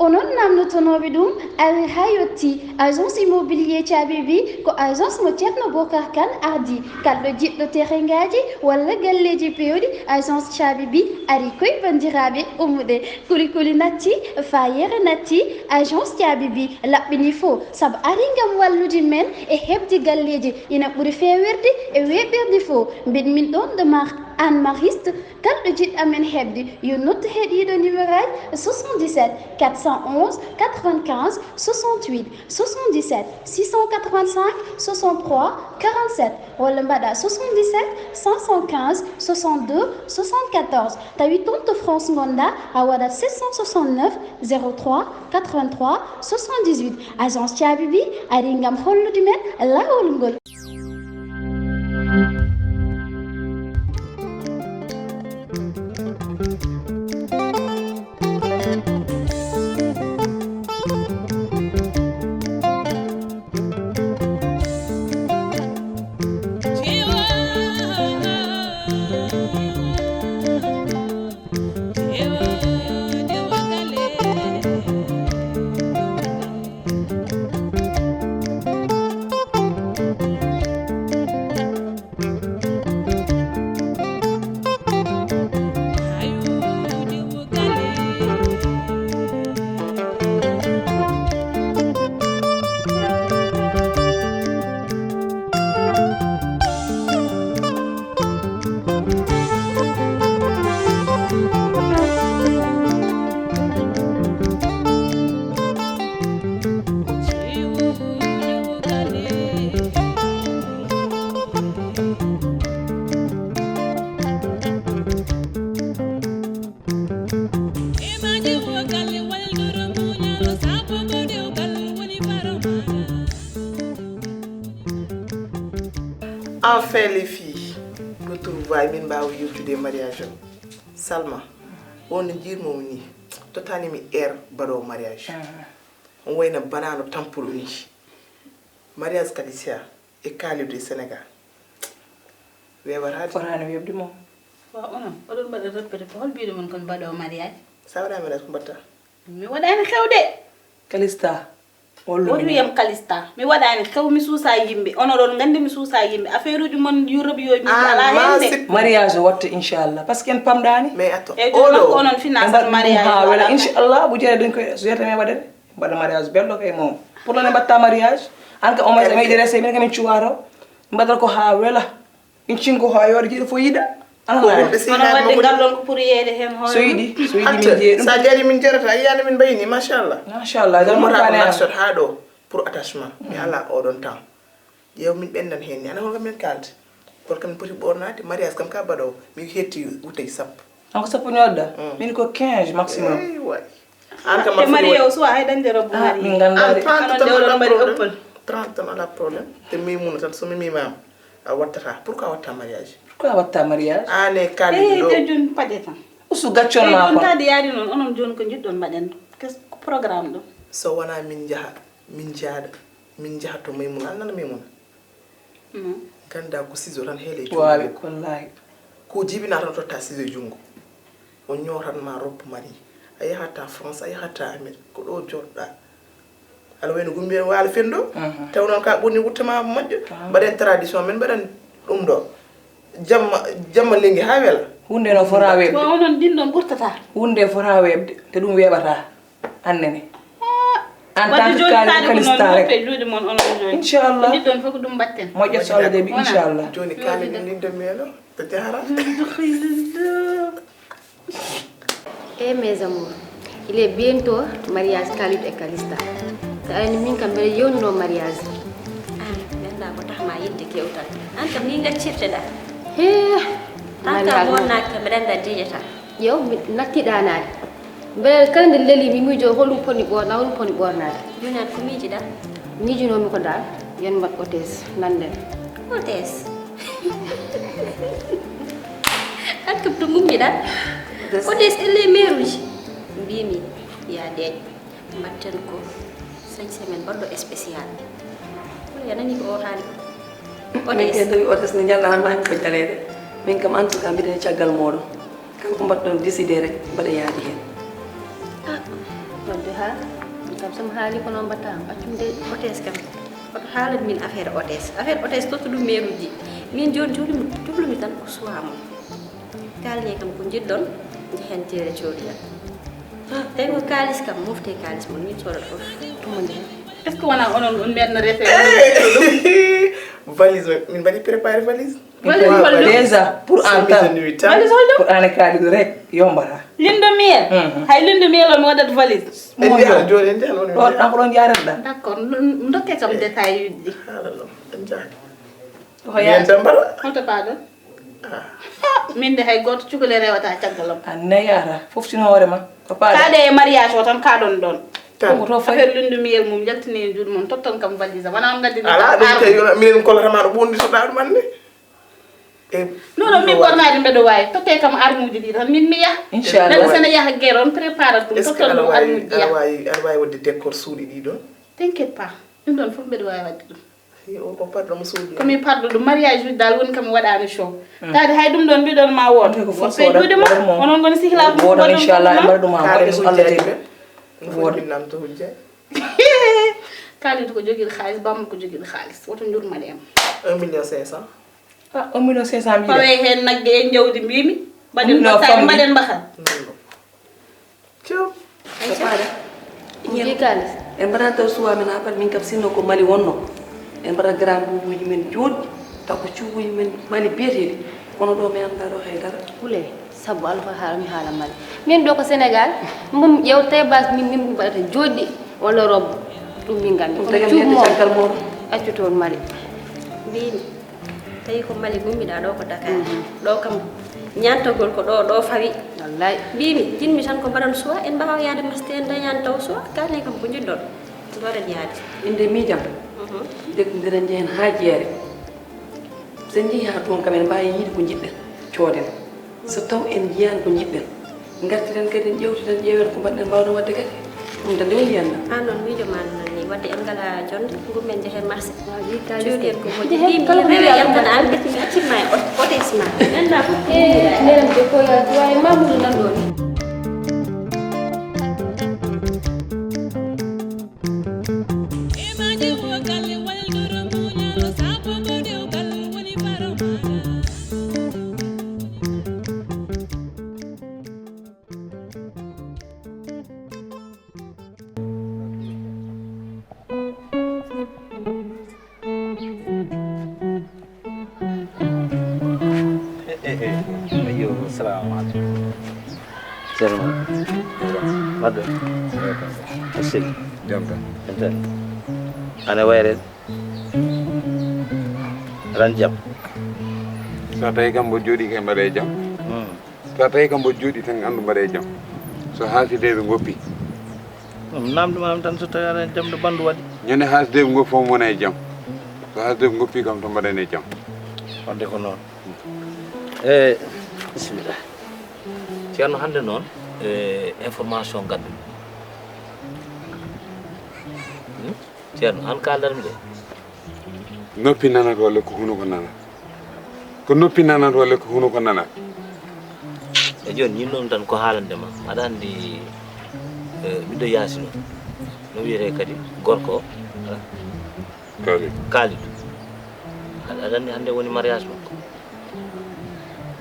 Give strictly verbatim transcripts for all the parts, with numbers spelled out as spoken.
Onon namnotonooɓe ɗum, ari haa yotti. Agence immobilier Caabi Bi ko agence mo Ceerno Bokar Kan ardi. Kalɗo jiɗɗo terengaaji walla galleeji peewɗi, agence Caabi Bi ari koy banndiraaɓe ummude. Kuli kuli natti, faayeere natti, agence Caabi Bi laɓɓini fo, sabu ari ngam wallude men e heɓde galleeji ina ɓuri feewirde e weeɓirde fo. Mbiɗ min ɗon de mar-, Anne Mariste, kalɗo jiɗɗo amen heɓde, yo noddu he ɗiɗo numéro aji: soixante-dix-sept quatre cent onze quatre-vingt-quinze soixante-huit, soixante-dix-sept six cent quatre-vingt-cinq soixante-trois quarante-sept, walla mbaɗa soixante-dix-sept cinq cent quinze soixante-deux soixante-quatorze. Tawi toon to France ngonɗa, a waɗat sept cent soixante-neuf zéro trois quatre-vingt-trois soixante-dix-huit. Agence Caabi Bi ari ngam hollude men laawol ngol. Enfin les filles, retrouvailles, min mbaawa yewtude e mariage o. Salma, on no njiirmomi ni, tottani mi air baɗowo mariage. On wayno banano tampuɗo ni. Mariage Kalisia e Kalidou e Sénégal. Weeɓata de. Fotaani weeɓde moom. Waaw, onon oɗon mbaɗa répété, ko hol mbiɗo mon kon mbaɗo mariage? Sa waɗa mariage ko mbatta? Mi waɗaani xew de. Kalista, wallu Won min. Wiyam Kalista, mi waɗaani xew, mi suusa yimɓe. Onon oɗon nganndi mi suusa yimɓe. Affaire uji mon Europe yooyu, mi ala heen de. Mariage watta inchallah, parce que en pamɗaani. Mais attends, Eyi, ɗum noon ko onon financement mariage Ha wela wala. Inchallah, bu jeere dañ koy, su jeere tamee waɗere. Mbaɗa mariage bello kay moom. Pour le ne mbatta mariage. An ka au moins a meɗi rese, min ka min cuwato. Mbaɗata ko ha wela. Min cingo ha yoore jiiɗo fo yiɗa. Ana ko laari. Wonɓe Kono sehilaaɓe waɗde makko ngal ɗon ko pour yeeyde heen hoore So mum. yiɗi, so yiɗi min Acca, jeeya ɗum. Sa jaari min jarata, a yiyani min mbayni, machallah. Machallah, Ɗum dan mota ko mutane am. Nouakchott ha ɗo pour attachement. Mi ala oɗon temps. Ƴeew min ɓendan heen ni, ana holko min kaldi. Kono kam min poti ɓornade, mariage kam ka baɗowo. Mi hetti wutey sappo. An ko sappo ñoodda? Min ko quinze maximum. Ey way. An kam Te aɗa foti marié waɗ- o suwa hay dañde robbo Ah, marié. min An ganndaade. trente Kono tan nde oɗon ala mbaɗi problème. ëppal. Trente tan ala problème. Te Maymuna tan so mimimama a wattata. Pourquoi watta mariage? Pourquoi watta mariage? An e Eyi, Kalidou te ɗo. Joni paƴe tan. Usu gaccon Eyi, ma ɗum quoi. Tadi yaari noon, onon jooni ko njiɗɗon mbaɗen? Qu'est-ce que programme ɗum? So wona min jaha, min jaada, min jaha to Maymuna. An nana Maymuna? Non. Ganda ko siso tan heele Wawi, wallahi. Ko jibina tan totta siso e jungo. O ñootan ma robe mari. A yahata France, a yahata Amérique. Ko ɗo joɗɗa. Ala wayno gumbi en waala fendo. Taw noon ka ɓonni wuttama moƴƴo. Mbaɗen tradition men, mbaɗen ɗum ɗo. Jamma, jamma lengi ha wela. Hunde no fota weɓde. Ko onon ɗin ɗon ɓurtata. Hunde fota weɓde. Te ɗum weɓata. Annene. En tant que Kalidou Kalista rek. Inchallah. Moƴƴat so Allah jaɓi, inchallah. Joni Kalidou min de melo to jahara. Eh mes amours, il est bientôt mariage Kalidou et Kalista. Te aɗa anndi min kam mbeɗa yewnuno mariage. An mi annda ko tax ma yidde kewtal. An kam ni gaccirteɗa. Hee. An kam wonnaaki kam mbeɗa annda deƴata. Ƴeew, mi natti ɗaanaade. Mbeɗa kala nde leli mi miijo holɗum poni ɓoorna, holɗum poni ɓoornaade. Jooni an ko miijiɗa? Miijunoomi ko dal, yon mbaɗ hôtesse, nannden. Hôtesse? An kam to ngummiɗa? Hôtesse elle est meeruji. Mbimi ya deeƴ. Mbaɗten ko sañse men baɗɗo spécial. Wala a nani ko o haali ko? Min kay tawi otas ne ñalla han ma ko jaleede. Min kam en tout cas mbiɗen e caggal mooɗon. Kala ko mbaɗɗon décidé rek mbaɗa yaadi heen. Ah, wadde Kam sama haali ko noon mbaɗta am accum de. Hôtesse kam, oto haalan min affaire hôtesse. Affaire hôtesse, tottu ɗum meeruuji. Min jooni cuhlumi, cuhlumi tan ko suwaa mum. Kaalnee kam ko njiɗɗon, njehen jeere coodoɗen. Tawi ko kaalis kam, mofte kaalis mon, min soodata fof. Tuma njehen. Est-ce que wonaa onon on mbeɗno rese? Valise, min mbaɗi préparé valise. Valise holɗum? Déjà, pour en temps. Valise holɗum? Pour en kaalis rek, yombata. Lindo miel. Hay lindo miel on waɗat valise. En njaha jooni, en njaha on. Ɗon ɗan ko ɗon jaarata. D'accord, dokke kam détail uji ɗi. Haala ɗum, en njaha. Ko yaata. Mbaɗa. Holto paaɗon? Min de hay gooto cukule rewata caggal am. Anne yaata, fof sino hoore ma. Ko paaɗa. Kaɗe e mariage o tan kaɗon ɗon. Ko to fayi. Affaire lindo miel mum, jaltini e juuɗe mon, totton kam valise. Wona on ngaddi. Ala ɗum kay, minen kollata ma ɗo ɓondi so ɗaɗum anne. Non, non, min ɓornaade mbeɗo waawi. Tottee kam armuuji ɗi tan, min mi yaha. Inchallah. Neɗɗo sene yaha gere, on prépare ɗum, totton ɗum armuuji yaha. Aɗa waawi, aɗa waawi waɗde décor suuɗi ɗi ɗon. T'inquiète pas, ɗum ɗon fof mbeɗo waawi waɗde ɗum. Ko parɗo mo suuɗi. Ko mi parɗo ɗum, mariage uji dal woni kam mi waɗaani show. Taade hay ɗum ɗon mbiɗon ma woto. Woppe juuɗe ma, onon ngoni sihla ɗum. Woto inchallah, en mbaɗa ɗum ha moƴƴa so Allah jaɓi. Woto. Namto hujja. Kaalid ko jogiiɗo xaalis, Bamba ko jogiiɗo xaalis. Woto njurmane en. Un million cinq cent. Ah, un million cinq cent mille. Pawe heen nagge e njawdi mbimi. Mbaɗen battane, mbaɗen mbahal. Cewɗo. Jii kaalis. En mbaɗa taw suwa men ha pat min kam sinno ko Mali wonno. En mbaɗa grand bubuji men joɗɗi, taw ko cuubuji men Mali biyeteɗi. Kono ɗo mi annda ɗo haydara. Wule, sabu Allah ko haala mi haala Mali. Min ɗo ko Sénégal, mbum ƴeew taybas min min mbaɗata joɗɗi walla robe. Ɗum min nganndi. Kono cuubu mo accu toon Mali. Mbimi. Tawi ko Mali ngummiɗaa ɗo ko Dakar. Ɗo kam ñantagol ko ɗo ɗo fawi. Wallay. Mbimi jinmi tan ko mbaɗon suwa en mbawa yaade maste en dañani taw suwa kane kam ko jiɗɗon. Mbaɗen yaade. Inde miijam. Dek ndira njehen ha jeere. So en jehi ha toon kam en mbawi yiide ko jiɗɗen cooden. So taw en jiyani ko jiɗɗen. Ngartiren kadi en ƴewtiden ƴeewen ko mbaɗɗen mbawɗen waɗde kadi. Ɗum tan nde woni yiyannam. An noon miijo ma no nanni wadde en ngala jonde ngummen njehen marché. Cuuɗi en ko moƴƴi. Mbimi rewe yam tan an ɓe accitma e otes ma. Nanda fof. Nenen de ko wawi mamudu nan ɗo ni. Ayo, salamu aleykum. Ceerno. Baɗɗo. Sel. Jam tan. Jam tan. Ana wayre. Ran jam. So tawi kam mbo jooɗi kay mbaɗa e jam. So tawi kam mbo jooɗi tan anndu mbaɗa e jam. So haasideeɓe ngoppi. Namduma am tan so tawi aɗa jam ɗo bandu waɗi. Ñande haasideeɓe ngoppi fof wona e jam. So haasideeɓe ngoppi kam to mbaɗen e jam. Wadde ko noon. E bisimilla. Ceerno hannde noon e information gaddu. Ceerno an kaaldanmi de. Noppi nanat walla ko hunuko nanat? Ko noppi nanat walla ko hunuko nanat? E jooni ñin noon tan ko haalande ma aɗa anndi. Ɓiɗɗo yaasi noon no wiyetee kadi gorko o. Kalidou. Aɗa anndi hannde woni mariage makko.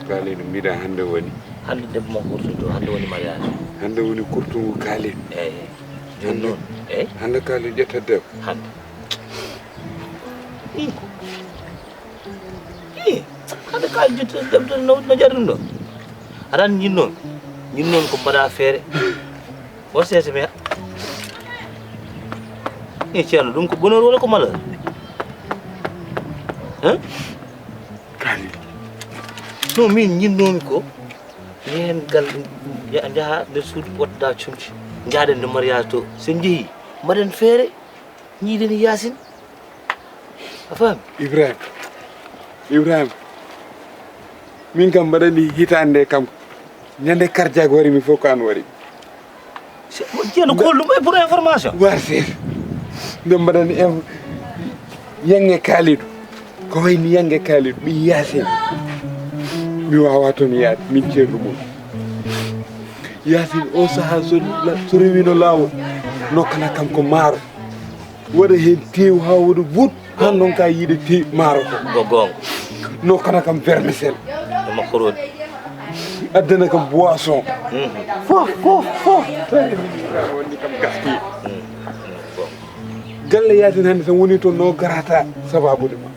Kalidou mbiɗa hannde woni. Hannde debbo makko kurtuɗo hannde woni mariage. Hannde woni kurtungu Kalidou. Eyi. Jooni noon. Eyi. Hannde Kalidou ƴetta debbo. Hannde. Hannde Kalidou ƴetta debbo no jari ɗum ɗo. Aɗa anndi ñin noon. Ñin noon ko mbaɗa feere. Won seese mi. E ceerno ɗum ko bonheur wala ko malheur? Hein? Kalidou. No min ñinnomi ko. Yehen gal njaha nder suudu wadda comci. Njaaɗen nder mariage to. So en njehi mbaɗen feere. Ñiiɗen Yaasin. A faami? Ibrahima. Ibrahima. Min kam mbaɗani hitaande kam. Ñande karjaak wari mi fof ko an wari. Ceerno ko holɗum e pour information. Wartir. Nde mbaɗani en yange Kalidou. Ko wayni yange Kalidou ɓe Yaasin. Mi wawa toon yaade min ceerno mum. Yaasin o saha so so rewino laawol. Nokkana kam ko maaro. Waɗa heen teew haa waɗa buut. Haa noon ka yiide teew maaro ko. Ko goonga. Nokkana kam vermicelle. E makkoroni. Addana kam boisson. Mhm. Fof, fof, fof. Woni kam gaski. Mhm. Galle Yaasin hannde tan woni toon no garata sababude ma.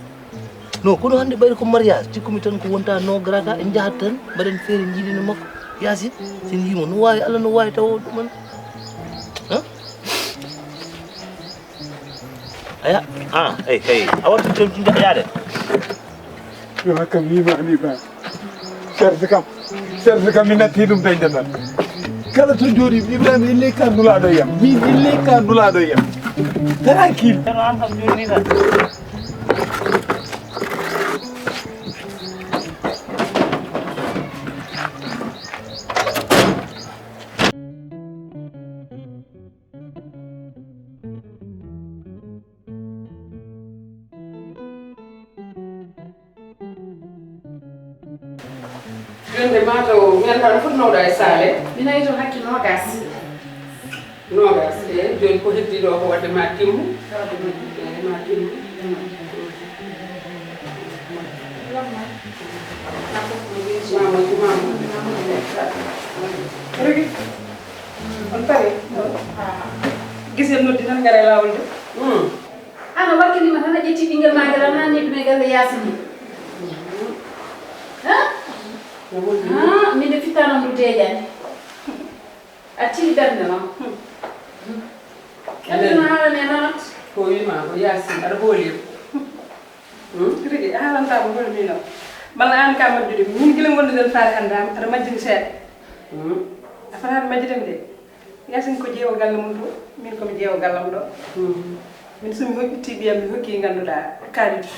No, kono hannde ɓayri ko mariage, cikkumi tan ko wonta no garata, en njahat tan, mbaɗen feere njiiɗen e makko. Yaasin, so en njiimo, no waawi Allah, no waawi taw ɗum en. Hein? Aya, ah, hey, hey, a wattu jom jom yaade. Yo, kam wiima ni ba. Serge kam, Serge kam mi natti ɗum dañde tan. Kala to jooɗi Ibrahima, elle ka nulaaɗo e yam. Min, elle ka nulaaɗo e yam. Tranquille. Kono an kam jooni ni tan. Jooni de mataw mi anndaa no foti nawɗa e saale. Mi nayi to hakke noogas. Noogas, eeyi. Jooni ko heddi ɗo ko waɗde ma timmu. Eeyi, ma timmu. Mamadou, Mamadou. Rigi. On pare? Gisel noddi tan ngara e laawol de. Hmm. An a wakkilima tan a ƴetti ɓinngel ma ngal a nanni ɗum e galle Yaasin ni. Ha? Ha, min de fittaanam ɗum deeƴaani. A tigi ɓernde noon. Ɓernde no haalane nanat. Ko wiima ko Yaasin aɗa hoolii. Hmm? Rigi, a haalanta ko hoolii noon. Malla an ka majjude. Min gila ngonduɗen faade hannde am, aɗa majjini seeɗa. Hmm. A fataani majjude de. Yaasin ko jeewo galle mum to, min ko mi jeewo gallam ɗo. Hmm. Min so mi hoƴƴitti ɓiyam, mi hokki ngannduɗaa kaalis.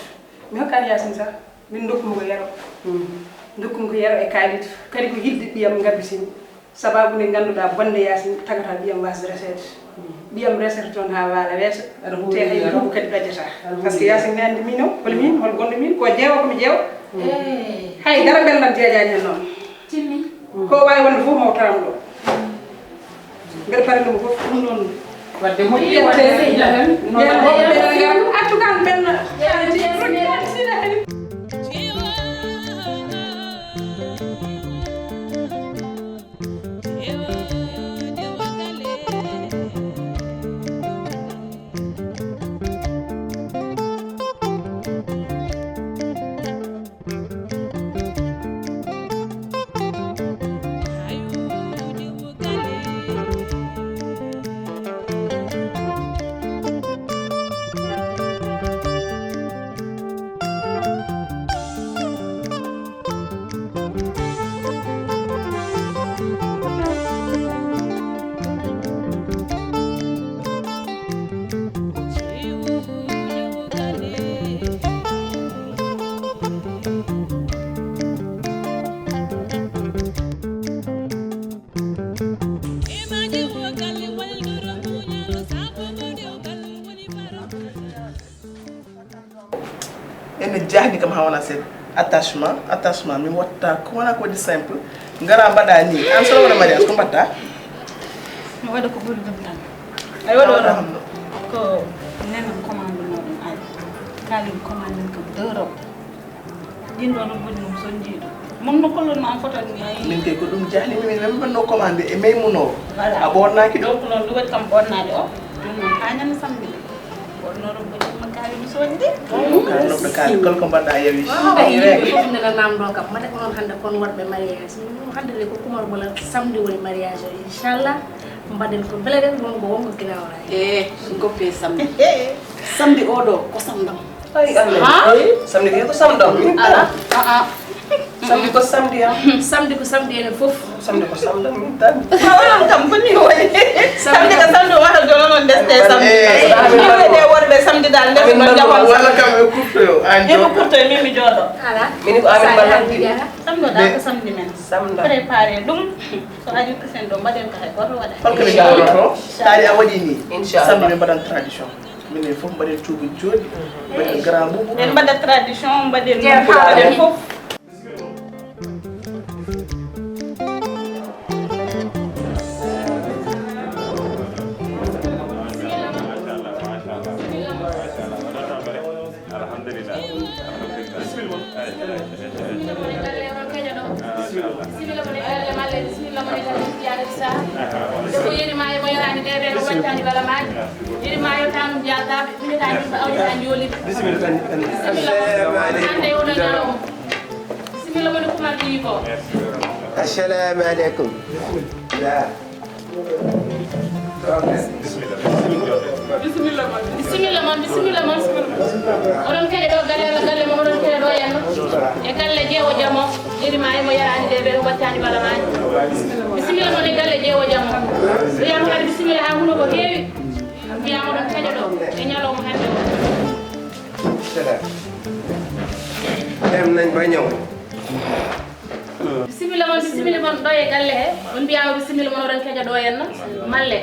Mi hokkaani Yaasin sax, min ndokkumi ko yero. Hmm. Ndokkumi ko yero e kaalis. Kadi ko yiɗde ɓiyam ngabbitini. Sababu nde ngannduɗaa bonde Yaasin tagata ɓiyam waasde reseede. Hmm. Ɓiyam resete toon haa waala weeso. Aɗa huuwi te hay yero. Nduuɓu kadi ɗaƴataa. Aɗa huuwi yero. Parce que Yaasin ne anndi min o, hol min, hol gonɗo min, ko jeewo ko mi jeewo. Hmm. Eey. Hay dara belɗam jeejaani heen noon. Timmi. Ko waawi wonde fof mawtaram ɗo. Mbeɗa pare ɗum fof ɗum noon. Wadde moƴƴi wadde. En fof ɓe en attu kan ɓenna. Ene jahni kam haa wona seeɗa. Attachement, attachement, min watta ko wona ko waɗi simple. Ngara mbaɗa ni. An so wona mariage ko mbatta? Mi waɗa ko ɓuri ɗum tan. Ay waɗa waɗa. Ko nena commande mo ɗum ay. Kalin commande kam deux robes. Ɗin ɗo ɗum ɓuri ɗum sonjiiɗo. Mon no kollon ma an fotani mi ay. Min kay ko ɗum jahni min, min mbanno commande e Maymuno. Voilà. A ɓornaki ɗum. Donc noon ɗum waɗi kam ɓornaade o. Ɗum noon haa ñande samedi. Ɓornooɗo ko ɗum kaari mi soñde. Kaari no ɓe kaari kala ko mbaɗɗa yawi. Ay yimɓe fof nena namdo kam mate ko noon hannde kon waɗɓe mariage. Min ɗum hannde de ko kumar wala samedi woni mariage o inchallah. Mbaɗen ko mbeleɗen wonko wonko ginnaaw raay. Eh, ɗum ko pe samedi. Samedi oɗo ko samdam. Ay Allah. Ha? Samedi ko samdam. Ala. Ah ah. Samedi ko samedi am. Samedi ko samedi enen fof. Samedi ko samedi am min tan. Awa kam ko ni woni. Samedi ko samedi wata jono non deste samedi. Min de worbe samedi dal deste non jamal. Wala kam e kurto yo an. Yebo kurto e mimi jodo. Ala. Min ko amin balla. Samedi da ko samedi men. Samedi. Préparer dum. So aji ko sen do mbaden ka hay goto wada. Hol ko mi jaaroto? Tari a wadi ni. Inchallah. Samedi min mbadan tradition. Minen fof mbaɗen cuuɗi jooɗi, mbaɗen grand boubou. En mbaɗa tradition, mbaɗen mbaɗen fof. Debbo yeri ma e mo yaraani deeɓe no wattani bala maaji. Yeri ma yo tanum jaltaɓe, ɓinetaani yimɓe awdi tan jooliɓe. Bisimilla tan. Hannde oɗo ñalawma. Bisimilla woni kumal ɗii ko. Assalamu aleykum. Bisimilla mon, bisimilla mon. Oɗon keɗe ɗo galle Allah, galle mon, oɗon keɗe ɗo henno. E galle jeewo jamo, yeri ma e mo yaraani deeɓe no wattani bala maaji. Bisimilla mon e galle jeewo jamo. Mbiyam kadi bisimilla haa huno ko heewi. Mbiyam oɗon keɗe ɗo e ñalawma hannde o. Dem nañ ba ñëw. Bisimilla mon, bisimilla mon ɗo e galle he. On mbiyaama bisimilla mon oɗon keja ɗo henno. Malle.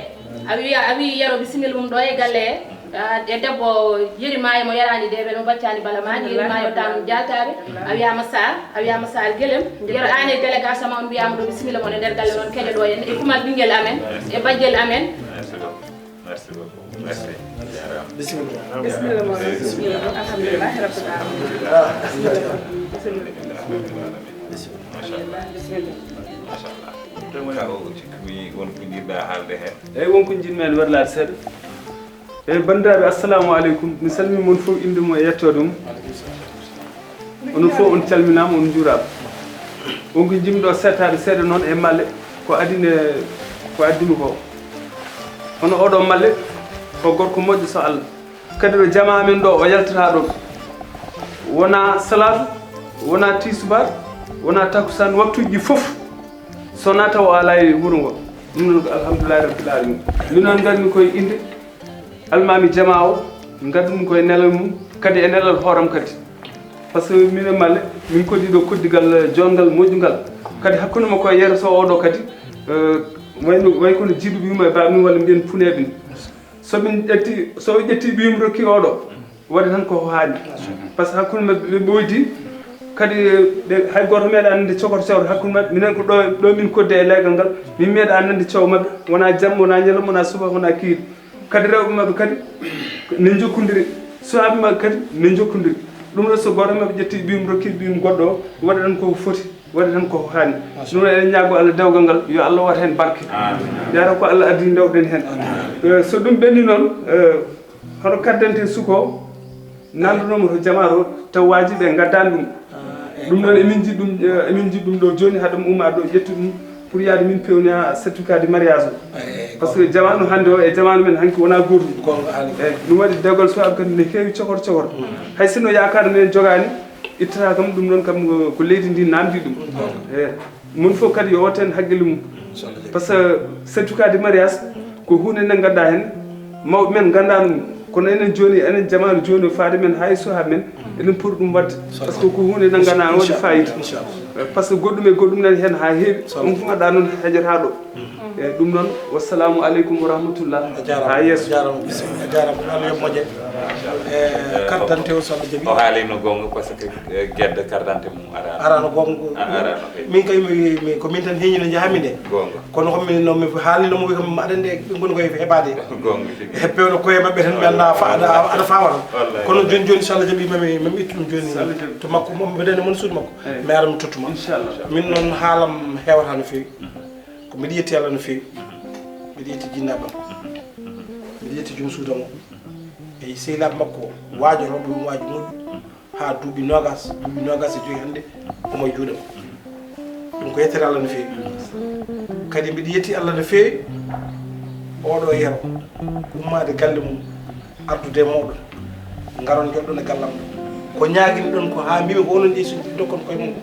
A wiya, a wi yero bisimilla mum ɗo e galle he. Ah, e debbo yeri ma e mo yaraani deeɓe no baccani bala maaji, yeri ma yo tanum jaltaɓe. A wiyaama Sarr, a wiyaama Sarr Guelem. Yero aan e délégation ma on mbiyaama ɗo bisimilla mon e nder galle noon keja ɗo henno. E kumal ɓinngel amen, e bajjel amen. Merci beaucoup. Merci beaucoup. Merci. Bisimilla. Bisimilla mon, bisimilla mon. Alhamdulillahi rabbil alamin. Bisimilla. Machallah. Machallah. Ɗum woni ko mi won ko njiɗɗa haalde heen. Eeyi, won ko njiɗmi heen werlaade seeɗa. Eeyi, banndiraaɓe, assalamu aleykum. Mi salmini mon fof, innde mum e yettoode mum. Onon fof on calminaama, on njuuraama. On ko jimɗo seetaade seeɗa noon e malle ko adine, ko addimi ko. Hono oɗo malle ko gorko moƴƴo so Allah. Kadi ɗo jamaa men ɗo o yaltata ɗon. Wona salaatu, wona tisubar, wona takusaan, waktuuji ɗi fof so wona taw o alaa e wuro ngo. Ɗum noon ko alhamdulillahi rabbil alamin. Min noon ngarmi koye innde almaami jamaa o, ngaddu ɗum koye nelal mum, kadi e nelal hooram kadi. Par ce que minen malle, min koddi ɗo koddigal, eh, jonngal, moƴƴungal. Kadi hakkunde makko e yeeso oɗo kadi, eh, wayno, way kono jiiduɓe yumma e baaɓe mum walla mbiyen puneeɓe ni. So min ƴetti, so o ƴetti ɓiyum rokki oɗo, waɗi tan ko haani. Par ce que hakkunde maɓɓe ɓe ɓoydi, kadi, eh, ɓe, hay gooto meeɗa nande cokor cokor hakkunde maɓɓe. Minen ko ɗo, ɗo min koddi e leegal ngal, min meeɗa nande coow maɓɓe. Wona jamma, wona ñalawma, wona subaka, wona kiiri. Kadi rewɓe maɓɓe kadi ne njokkondiri, suwaaɓe maɓɓe kadi ne njokkondiri. Ɗum ɗo so gooto maɓɓe ƴetti ɓiyum rokki ɓiyum goɗɗo o, waɗa tan ko foti, waɗa tan ko haani. Ɗum ɗo eɗen ñaago Allah dewgal ngal, yo Allah waɗ heen barke. Amin. Yara ko Allah addi ndewɗen heen. Amin. Eh, so ɗum ɓenni noon, eh, hono carte d'identité suko o, nanndunoomo to jamaa to, taw waaji ɓe ngaddaani ɗum. Ah, eeyi. Ɗum noon emin njiɗi ɗum, eh, emin njiɗi ɗum ɗo jooni, haɗa ɗum umma ɗo ƴettu ɗum pour yaade min pewna certificat de mariage o. Eeyi, eeyi, par ce que jamaanu hannde o e jamaanu men hanki wonaa gootum. Goonga, haali. Eeyi, ɗum waɗi dewgal suwaaɓe kadi ne heewi cokor cokor. Mm. Hay sinno yaakaar men jogaani, ittata kam ɗum ɗoon kam ko, ko leydi ndi naamndi ɗum. Goonga. Eeyi. Moni fof kadi yo wattu heen hakkille mum. Inchallah. Par ce que certificat de mariage ko huunde nde ngannduɗaa heen mawɓe men nganndaa ɗum, kono enen jooni, enen jamaanu jooni o faade men haa e suwaaɓe men, eɗen poti ɗum waɗde. Inchallah. Par ce que ko huunde nde ngannduɗaa waɗi faayida. Inchallah. Par ce que goɗɗum e goɗɗum nani heen haa heewi. Inchallah. Ɗum ko ngannduɗaa noon hejata ɗo. Eeyi, ɗum noon, wassalamu aleykum wa rahmatullah. A jaaraama. Haa yeeso. A jaaraama, bisimilla. A jaaraama, ko Allah yoɓ moƴƴere. Eeyi, carte d'identité o so Allah jaɓi. O haalino goonga par ce que, eh, Gedda carte d'identité mum araano. Araano goonga. A-, araano kay. Min kay mi, mi, ko min tan heñino njahaami nde. Goonga. Kono ko min no mi haalino mo kam aɗa anndi ɓe ngoni koye heɓaade. Goonga tigi. Heppewno koye maɓɓe tan mi anndaa fa-, aɗa, aɗa faama tan. Wallahi, kono wallahi. Jooni, jooni so Allah jaɓi mami, mami ittu ɗum jooni. So Allah jaɓi. To makko, mo mbeɗa anndi mon suudu makko. Eeyi. Mi ara mi tottu ma. Inchallah. Min noon haalam heewata no feewi. Mhm. Ko mbiɗa yetti Allah no feewi. Mbiɗa yetti jinnaaɓe am. Mbiɗa yetti joom suudu am o. E sehilaaɓe makko o. Waajo rewɓe mum waajo moƴƴo. Haa duuɓi noogas, duuɓi noogas e joyi hannde, omo e juuɗe am. Ɗum ko yettere Allah no feewi. Kadi mbiɗa yetti Allah no feewi. Oɗo yero, ummaade galle mum. Ardude e mooɗon, ngaron njoɗɗon e gallam ɗo. Ko ñaagini ɗon ko haa mbimi ko onon ƴeesude dokkon koye mum.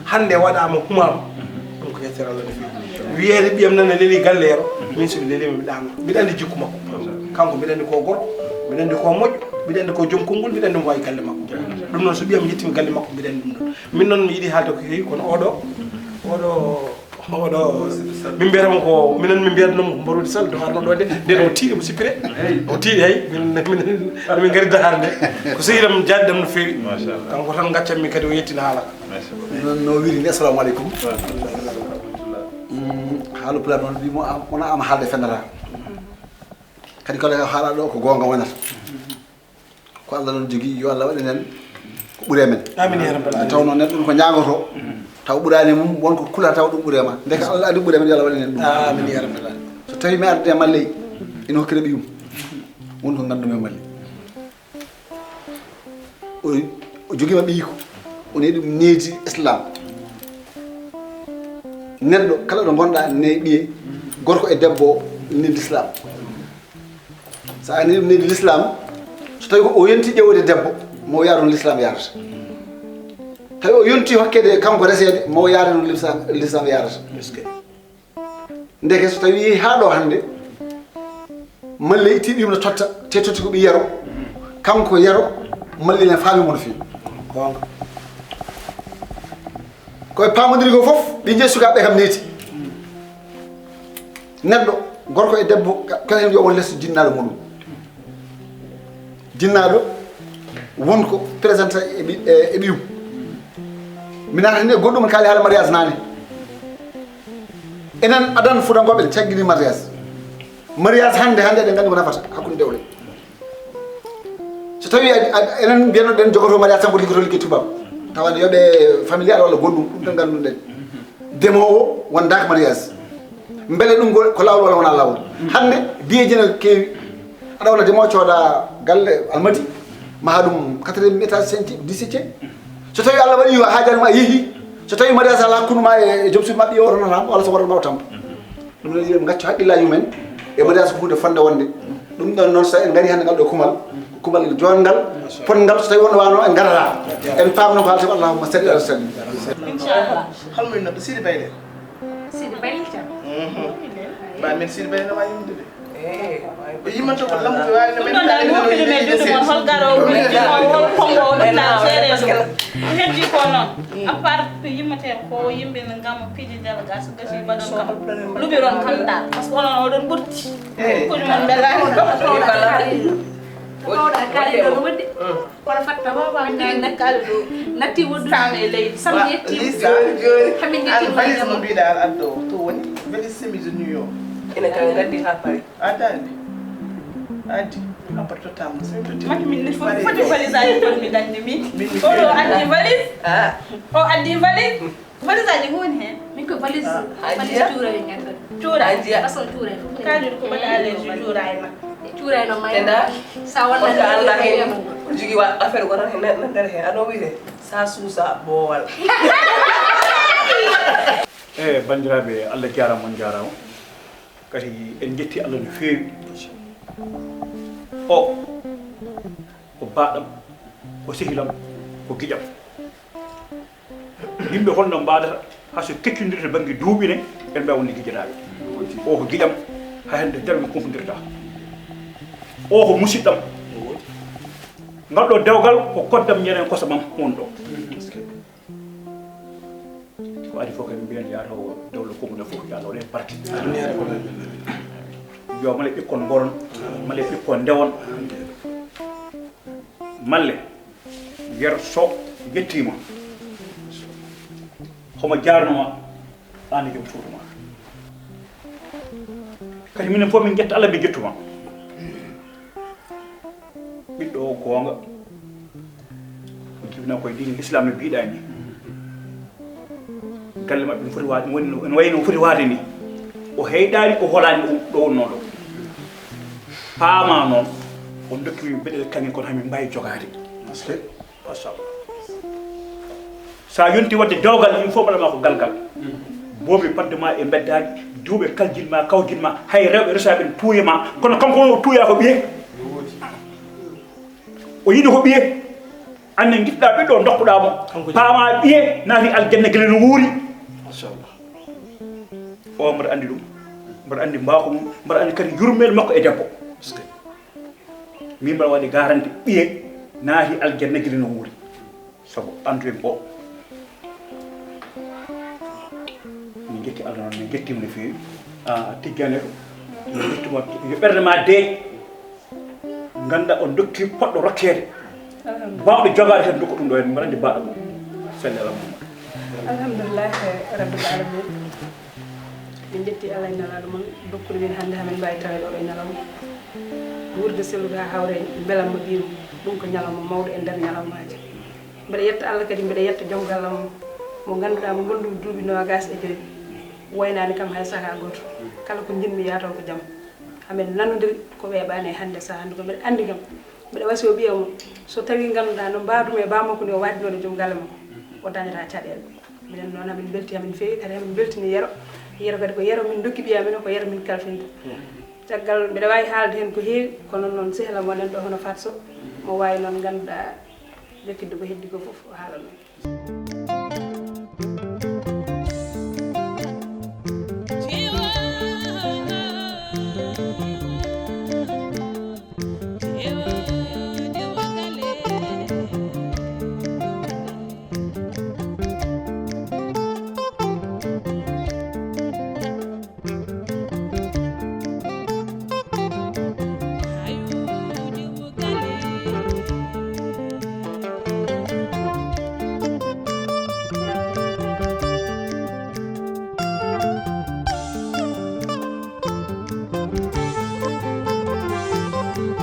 Hannde waɗaama humaama. Ɗum ko yettere Allah no feewi. Wiyeede ɓiyam nana leli galle yero, min so mi leliima mi ɗaano. Mbiɗa anndi jikku makko. Kanko mbiɗa anndi ko gorko, mbiɗa anndi ko moƴƴo, mbiɗa anndi ko joom konngol, mbiɗa anndi mo wawi galle makko. Ɗum noon so ɓiyam yettiima galle makko mbiɗa anndi ɗum ɗon. Min noon mi yiɗi haalde ko heewi kono oɗo, oɗo Oɗo, min mbiyata mo ko, minen min mbiyata noon ko Mbarodi Sall, to arno ɗo de, nde o tiiɗi mo sippire. Eyi. O tiiɗi hay, min, min, min ngari Dakar nde. Ko sehil am jaajɗam no feewi. Machallah. Kanko tan gaccan min kadi o yettina haala. Merci beaucoup. Noon no wiri ni, assalamu aleykum. Wa aleykum salam wa rahmatullah. Mm, haalu pulaar noon wi mo am, wona am haalde fennata. Kadi kala haala ɗo ko goonga wonata. Ko Allah noon jogii, yo Allah waɗ en heen ko ɓuri e men. Amin ya rabbal alamin. Nde tawnoo neɗɗo ɗum ko ñaagoto, Taw ɓuraani mum, won ko kulata taw ɗum ɓuri e ma. Ndeke Allah adi ɓuri e men, yo Allah waɗan en ɗum. Amin ya rabbal alamin. So tawi mi arde e Malle, ina hokkira ɓiyum. Won ko nganndu-mi e Malle. O, o jogiima ɓiyiko. O neɗi ɗum needi Islam. Neɗɗo kala ɗo ngonɗa ne ɓiye, gorko e debbo needi Islam. So a neɗi ɗum needi Islam, so tawi ko o yonti ƴeewde debbo, mo yaron Islam yarata. Tawi o yonti hokkede kanko reseede, mo yaron Islam, Islam yarata. Ndeke so tawi yehi haa ɗo hannde, Malle itti ɓiyum no totta, te totti ko ɓi yero, kanko yero, Malle ne faami mo no feewi. Goonga. Koye paamondiri ko fof, ɓe njeyi sukaaɓe kam neeti. Neɗɗo, gorko e debbo, ka-, kala heen yo won lees jinnaaɗo muɗum. Jinnaaɗo won ko présente e ɓi-, e, e ɓiyum. Mi naata heen e goɗɗum, en kaali haala mariage naane. Enen adan Fuutankooɓe en caggini mariage. Mariage hannde, hannde eɗen nganndi ko nafata hakkunde dewle. So tawi a, a, enen mbiyano ɗen jogoto mariage tan ko liggoto ligge tubaab. Tawa ne yoɓe familial walla goɗɗum, ɗum tan ngannduɗen. Demoowo wondaaka mariage. Mbele ɗum ko, ko laawol walla wonaa laawol? Hannde biyeeji ne keewi. Aɗa wona demoowo cooda galle almadi, maha ɗum quatrième étage, cinquième, dix-septième. So tawi Allah waɗi yo haajani ma yehi, so tawi mariage ala hakkunde ma e, e joom suudu ma, ɓiye o ronata mo, walla so waɗat ma o tampa. Ɗum ne, yo en ngaccu haqqillaaji mumen e mariage ko huunde fotnde wonde. Ɗum ɗon noon, so en ngari hannde ngal ɗo kumal, ko kumal joɗngal, fotngal, so tawi wonno wano en ngarata. En paamno ko haalata, allahumma salli ala sallim. Inchallah. Hol mo inno Sidi Bayle? Sidi Bayle Thiam. Mhm. Ba min Sidi Bayle no waawi yimde de. Eh, o yimmanto ko lamɓe waawi no men ɗum ɗon ɗaani wokkude men juuɗe mon, hol garoowo, hol Kongo, o ɗum ɗaani seereer ɗum. Ko heddi ko noon. À part ko yimmatee ko yimɓe ne ngam piiji jalga, so gasi mbaɗon kam. Luɓiron kam daal. Parce que onon oɗon ɓurti. Eh. Ko ɗum on mbelaani. Ko ɗum on mbelaani. Ko ɗum on mbelaani. Kono fatta wawa nani nakkaɗo ɗo natti woddu sami e leydi sami yetti. Lisa, joni joni. Hamin an yetti valise mo mbiɗa al addo o to woni? Valise semi de New York. Ina kan gaddi ha Paris. Adani. Addi. Apa totta mo semi totti. Maki min ni foti valise aji ton mi dañde mi. Min mi o ɗo addi valise. Ah. O addi valise. Valise aji ko woni hen? Min ko valise. Ah. Valise cuuray ngan ɗon. Cuuray. Façon cuuray. Kañum ko mbaɗa allergie cuuray ma. Cuuray no may. Tenda. Sa wonna on ka anda hen. Ko jigi wa affaire ko tan hen nan der hen ano wire. Sa suusa bowal. E banndiraaɓe, Allah jaaraama, on njaaraama. Kadi en njetti Allah no feewi. O ko baaɗam, ko sehilam, ko giƴam. Yimɓe holno mbaɗata haa so keccondirta bannge duuɓi ne, ɓe mbawa wonde giƴanaaɓe. O ko giƴam, haa hannde jam en kumpondirta. O ko musiɗɗam. Ngal ɗo dewgal ko koddam ñanden kosam am won ɗo. Ko adi fof kadi mbiyen yaatawo dewle komuɗe fof yaatawo ɗen parti. Yo male ɓikkon ngoron, male ɓikkon ndewon. Malle, Yer Sow yettiima. Homo jaarnoma, aan e joom suudu ma. Kadi minen fof min njetta Allah, min njettuma. Ɓiɗɗo o goonga. O jibina koye diine Islam no mbiɗa ni. Galle maɓɓe no foti waade, woni no, no wayi no foti waade ni. O heyɗaani, o holaani ɗo, ɗo wonnoo ɗo. Paama noon, o dokki min beɗel kaŋŋe kono hamin mbaawi jogaade. Parce que, machallah. Sa yonti wadde dewgal, il faut mbaɗa ma ko galgal. Boomi fadde ma e mbeddaaji, duuɓe kaljin ma, kawjin ma, hay rewɓe resaaɓe ne tuuye ma. Kono kanko o tuuya ko ɓiye. O yiɗi ko ɓiye. Anne ngiɗɗa ɓiɗɗo dokkuɗa mo. Kanko paama ɓiye naati aljanna gila no wuuri. Machallah. O mbaɗa anndi ɗum. Mbaɗa anndi mbaako mum. Mbaɗa anndi kadi yurmel makko e debbo. Min mbaɗa waɗi garanti ɓiye naati aljanna gila no wuuri. Sabu andu en o. Min njetti Allah noon, min njettima no feewi. A, Tijjane, min njettuma, yo ɓernde ma deeƴ. Ngannda on dotti poɗɗo rokkeede. Alhamdulillah. Baawɗo jogaade tan dokka ɗum ɗo en, mbaɗa anndi baɗa ɗum. Salli ala Muhammad. Alhamdulillahi rabbil alamin. Min njetti Allah e nelaɗo mon, dokkuɗo min hannde hamin mbaawi taweede oɗo ñalawma. Wuurde sellude haa hawre e mbelamma ɓiyum, ɗum ko ñalawma mawɗo e nder ñalawmaaji. Mbeɗa yetta Allah kadi, mbeɗa yetta joom gallam Mo ngannduɗaa mo ngonndumi duuɓi noogaas e joyi, woynaani kam hay sahaa gooto. Kala ko njiɗmi yaha toon ko jam. Amin nanondiri ko weeɓaani e hannde sahaa ndu ko mbiɗa anndi kam. Mbiɗa wasi o ɓiya mo, so tawii ngannduɗaa no mbaadumi e baamakko ni o waɗnoo e joom galle makko, o dañataa caɗeele. Minen noon amin mbelti amin feewi, kadi amin mbeltini Yero. Yero kadi ko Yero min ndokki ɓiya amin o, ko Yero min kalfinta. Caggal mbiɗa waawi haalde heen ko heewi, kono noon sehla mon en ɗo hono Fat Sow, mo waawi noon ngannduɗaa jokkidde ko heddi ko fof o haala noon.